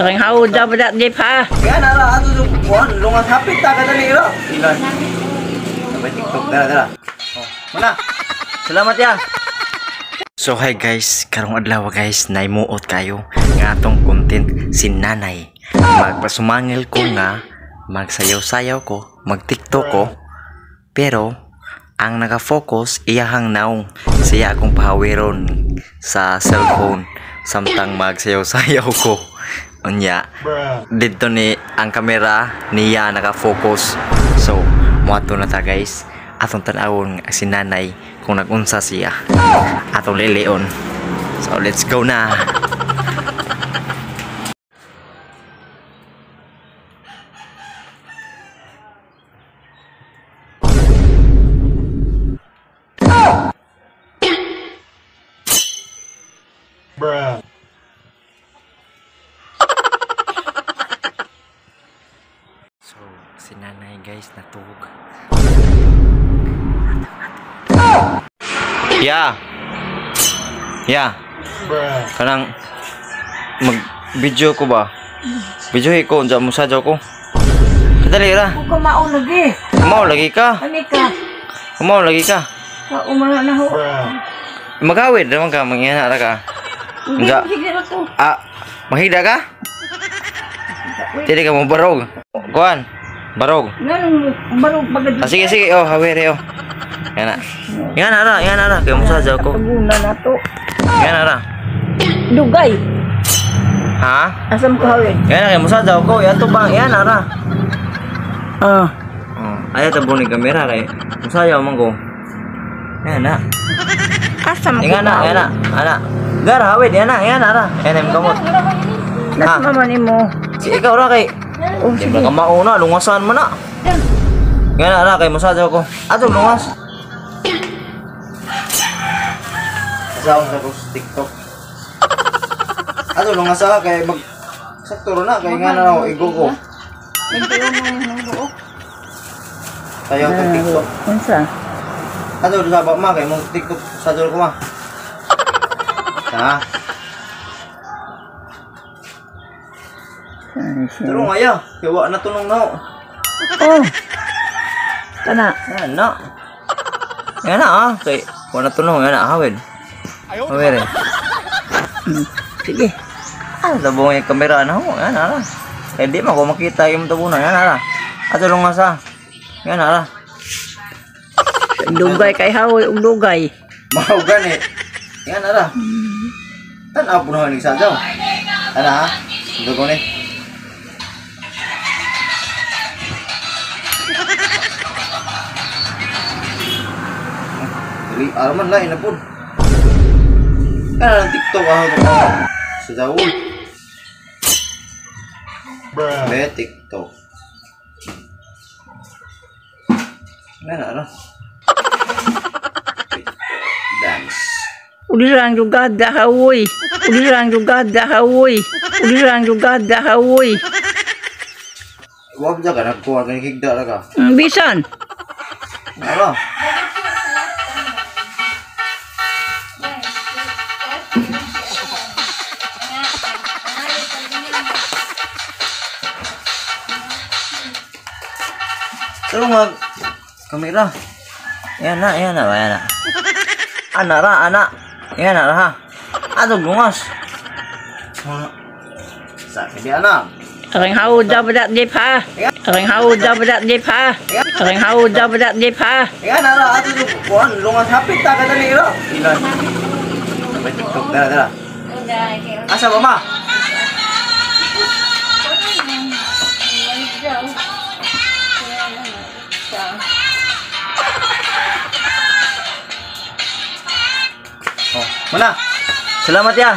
Aking hawod dapat di pa. Kaya na ra ato kuan lungas hapit ta ka dali ra. Ilan. Sabay TikTok dara dara. Oh, mana. Salamat ya. So hi guys, karong adlaw guys, naimuot kayo nga atong content si nanay. Magpasumangil ko nga, magsayaw-sayaw ko, mag-TikTok ko, pero ang naka-focus iyahang naong siya akong pahawiron sa cellphone samtang magsayaw-sayaw ko. Unya, didto ni ang kamera niya naka-focus. So, muadto na ta guys. Atong tan-awon si nanay kung nagunsa siya. Atong lilion. So, let's go na. Bruh. So, si nanay guys natug. Ya. Ya. Bruh. Kanang mag video ko ba? Video ko unsa mo sadyaw ko. Kadali ra. Ko mao lagi. Kumaw lagi ka. Ani ka. Kumaw lagi ka. Ka umana na ho. Bruh. Magawid naman ka mangyana ra ka. Unsa? Sige na to. Ah, mahida ka? Dili ka mo barog. Kuan. Barog. Nganong barog pagad. Ah, sige sige oh, hawere oh. Yan na. Yan na ra, yan na ra kay mo sadyaw ko. Paguna na to. Yan na ra. Dugay. Ha? Asam ko hawid. Yan na kay mo sadyaw ko. Yan to bang yan na ra. Ah. Oh, ayaw tabong ni kamera kay musayaw man ko. Yan na. Asam ko. Yan na, yan na, ana. Gar hawid, yan na, yan na ra. Yan na kamot. Nas mama nimo. Si ikaw ra kay. Oh, Di sige. ba ka mauna, lungasan mo na. Yan na ra kay musayaw ko. Ato lungas. Sa sa TikTok. Ato lungas sa kay mag sakto ra na kay nga na ako igo ko. Tayo sa TikTok. Unsa? Ato sa ba ma kay mo TikTok sa ko ma. Ha? Tulong aya, kay wa na tunong na. Oh. Kana. Yan na. Yan na ah, kay wa na tunong yan na hawid. Hawid. Eh. Sige. Ah, tabong yung kamera na ho. Yan na. Kay di man ko makita yung tabunan. Yan na. Ato lungas ah. Yan na. Dugay kay hawoy ug dugay. Mao gani. Yan na ra. Tan-aw po na ni sadyaw. Ana ha. Dugo ni. Dili arman lain na pud. Kana ng TikTok ako ko. Sa dawol. Bruh. Be TikTok. Yan na ra. Dance. Uli lang dugad hawoy. Uli lang dugad hawoy. Uli lang dugad hawoy. Wag ja ka nagkuha ka higda ra ka. Bisan. Ara. Tulong mag kamera. Yan na, yan na, yan na. Ana ra, ana. Yan na ra ha. Ato lungas. Sa kidi ana. Aking hawod dapat di pa. Aking hawod dapat di pa. Aking hawod dapat di pa. Yan na ra ato kuan lungas hapit ta ka dali ra. Ilan. Sabay TikTok dara dara. Asa ba ma? Oh, mana. Salamat ya.